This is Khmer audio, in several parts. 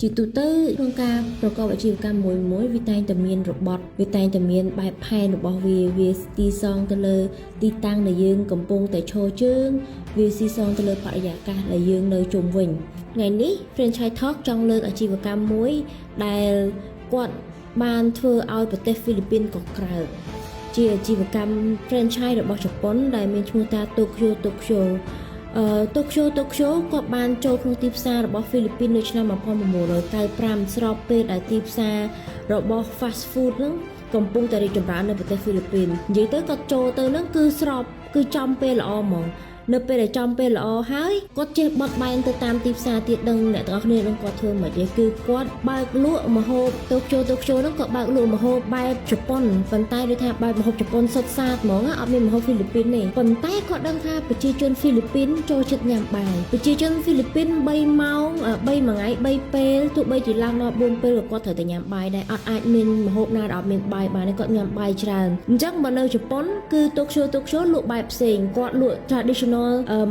ជាទូទៅក្នុងការប្រកបអាជីវកម្មមួយមួយវាតែងតែមានរបត់វាតែងតែមានបែបផែនរបស់វាវាទីសងទៅលើទីតាំងដែលយើងកំពុងតែឈរជើងវាស៊ីសងទៅលើបរិយាកាសដែលយើងនៅជុំវិញថ្ងៃនេះ Franchise Talk ចង់លើកអាជីវកម្មមួយដែលគាត់បានធ្វើឲ្យប្រទេសហ្វីលីពីនកក្រើកជាអាជីវកម្ម franchise របស់ជប៉ុនដែលមានឈ្មោះថា Tokyo Tokyo អឺ Tokyo Tokyo គាត់បានចូលក្នុងទីផ្សាររបស់ហ្វីលីពីននៅឆ្នាំ1995ស្របពេលដែលទីផ្សាររបស់ fast food ហ្នឹងកំពុងតែរីកចម្រើននៅប្រទេសហ្វីលីពីននិយាយទៅគាត់ចូលទៅហ្នឹងគឺស្របគឺចំពេលល្អហ្មងនៅពេលដែលចំពេលល្អហើយគាត់ចេះបត់បែនទៅតាមទីផ្សារទៀតដឹងអ្នកទាំងអស់គ្នានឹងគាត់ធ្វើមិនទេគឺគាត់បើកលក់ម្ហូប Tokyo Tokyo ហ្នឹងគាត់បើកលក់ម្ហូបបែបជប៉ុនប៉ុន្តែដូចថាបែបម្ហូបជប៉ុនសុទ្ធសាធហ្មងអត់មានម្ហូបហ្វីលីពីនទេប៉ុន្តែគាត់ដឹងថាប្រជាជនហ្វីលីពីនចូលចិត្តញ៉ាំបាយប្រជាជនហ្វីលីពីន3ម៉ោង3មួយថ្ងៃ3ពេលទោះបីជាឡើងដល់4ពេលក៏គាត់ត្រូវតែញ៉ាំបាយដែរអត់អាចមានម្ហូបណាដែលអត់មានបាយបានទេគាត់ញ៉ាំបាយច្រើនអញ្ចឹងបើនៅជប៉ុនគឺ Tokyo Tokyo លក់បែបផ្សេងគាត់លក់ traditional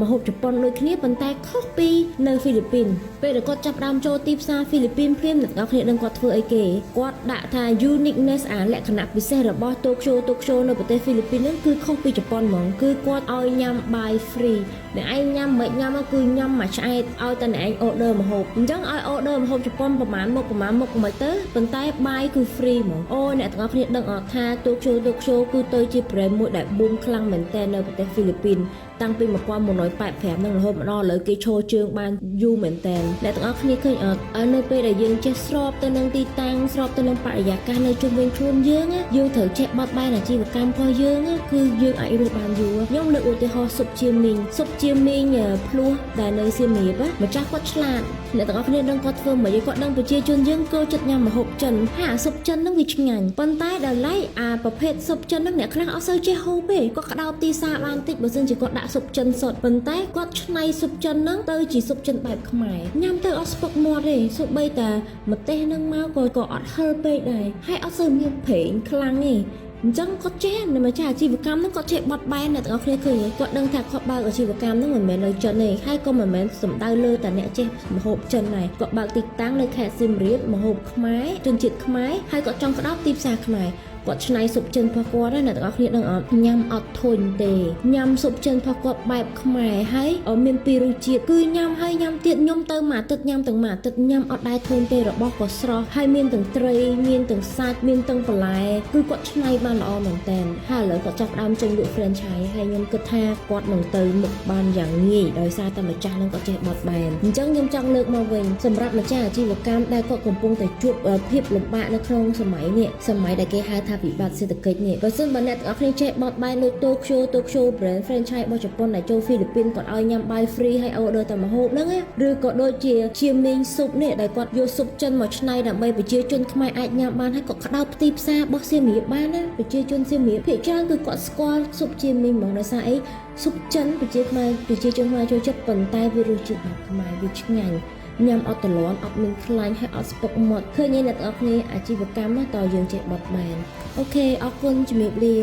ម្ហូបជប៉ុនដូចគ្នាប៉ុន្តែខុសពីនៅហ្វីលីពីនពេលដែលគាត់ចាប់ផ្ដើមចូលទីផ្សារហ្វីលីពីនភ្លាមអ្នកទាំងអស់គ្នាដឹងគាត់ធ្វើអីគេគាត់ដាក់ថា uniqueness អាលក្ខណៈពិសេសរបស់ Tokyo Tokyo នៅប្រទេសហ្វីលីពីនហ្នឹងគឺខុសពីជប៉ុនហ្មងគឺគាត់ឲ្យញ៉ាំបាយ free អ្នកឯងញ៉ាំមិនញ៉ាំគឺញ៉ាំមួយឆ្អែតឲ្យតែអ្នកឯង order ម្ហូបអញ្ចឹងឲ្យ order ម្ហូបជប៉ុនប្រហែលមុខប្រហែលមុខមិនទៅប៉ុន្តែបាយគឺ free ហ្មងអូអ្នកទាំងអស់គ្នាដឹងអត់ថា Tokyo Tokyo គឺទៅជា brand មួយដែល boom ខ្លាំងមែនទែននៅប្រទេសហ្វីលីពីនតាំងពី1985នឹងរហូតមកដល់ឥឡូវគេឈរជើងបានយូរមែនតើអ្នកទាំងអស់គ្នាឃើញអត់នៅពេលដែលយើងចេះស្របទៅនឹងទីតាំងស្របទៅនឹងបរិយាកាសនៅជុំវិញខ្លួនយើងយើងត្រូវចេះបត់បែនអាជីវកម្មរបស់យើងគឺយើងអាចរស់បានយូរខ្ញុំលើកឧទាហរណ៍ស៊ុបជាមីងស៊ុបជាមីងភ្លោះដែលនៅសៀមរាបម្ចាស់គាត់ឆ្លាតអ្នកទាំងអស់គ្នាដឹងគាត់ធ្វើមិនគាត់ដឹងប្រជាជនយើងចូលចិត្តញ៉ាំម្ហូបចិនហើយអាស៊ុបចិនហ្នឹងវាឆ្ងាញ់ប៉ុន្តែដល់ឡែកអាប្រភេទស៊ុបចិនហ្នឹងអ្នកខ្លះអត់សូវចេះហូបទេគាត់ក្តោបទីផ្សារបានតិចបើសិនជាគាត់ដាក់ស៊ុបចិនសុទ្ធប៉ុន្តែគាត់ឆ្នៃស៊ុបចិនហ្នឹងទៅជាស៊ុបចិនបែបខ្មែរញ៉ាំទៅអត់ស្ពឹកមាត់ទេសូម្បីតែម្ទេសហ្នឹងមកក៏ក៏អត់ហឹរពេកដែរហើយអត់សូវមានប្រេងខ្លាំងទេអញ្ចឹងគាត់ចេះម្ចាស់អាជីវកម្មហ្នឹងគាត់ចេះបត់បែនអ្នកទាំងអស់គ្នាឃើញគាត់ដឹងថាគាត់បើកអាជីវកម្មហ្នឹងមិនមែននៅចិនទេហើយក៏មិនមែនសំដៅលើតែអ្នកចេះម្ហូបចិនដែរគាត់បើកទីតាំងនៅខេត្តសៀមរាបម្ហូបខ្មែរជនជាតិខ្មែរហើយគាត់ចង់ក្តោបទីផ្សារខ្មែរគាត់ឆ្នៃស៊ុបចិនរបស់គាត់ណាអ្នកទាំងអស់គ្នាដឹងអត់ញ៉ាំអត់ធុញទេញ៉ាំស៊ុបចិនរបស់គាត់បែបខ្មែរហើយមានពីររសជាតិគឺញ៉ាំហើយញ៉ាំទៀតខ្ញុំទៅមួយអាទិត្យញ៉ាំទាំងមួយអាទិត្យញ៉ាំអត់ដែរធុញទេរបស់ក៏ស្រស់ហើយមានទាំងត្រីមានទាំងសាច់មានទាំងបន្លែគឺគាត់ឆ្នៃបានល្អមែនតើហើយឥឡូវគាត់ចាប់ផ្ដើមចេញលក់ franchise ហើយខ្ញុំគិតថាគាត់នឹងទៅមុខបានយ៉ាងងាយដោយសារតែម្ចាស់នឹងគាត់ចេះបត់បែនអញ្ចឹងខ្ញុំចង់លើកមកវិញសម្រាប់ម្ចាស់អាជីវកម្មដែលគាត់កំពុងតែជួបភាពលំបាកនៅក្នុងសម័យនេះសម័យដែលគេហៅថាវិបត្តិសេដ្ឋកិច្ចនេះបើសិនបើអ្នកទាំងអស់គ្នាចេះបត់បែនដូច Tokyo Tokyo brand franchise របស់ជប៉ុនដែលចូលហ្វីលីពីនគាត់ឲ្យញ៉ាំបាយ free ហើយ order តែម្ហូបហ្នឹងណាឬក៏ដូចជាជាមីងស៊ុបនេះដែលគាត់យកស៊ុបចិនមកច្នៃដើម្បីប្រជាជនខ្មែរអាចញ៉ាំបានហើយក៏ក្តោបទីផ្សាររបស់សៀមរាបបានណាប្រជាជនសៀមរាបភាគច្រើនគឺគាត់ស្គាល់ស៊ុបជាមីងហ្មងដោយសារអីស៊ុបចិនប្រជាខ្មែរប្រជាជនខ្មែរចូលចិត្តប៉ុន្តែវារសជាតិបែបខ្មែរវាឆ្ងាញ់ញ៉ាំអត់តលន់អត់មានខ្លាញ់ហើយអត់ស្ពឹកមាត់ឃើញទេអ្នកទាំងអស់គ្នាអាជីវកម្មណាតើយើងចេះបត់បែន OK អរគុណជំរាបលា។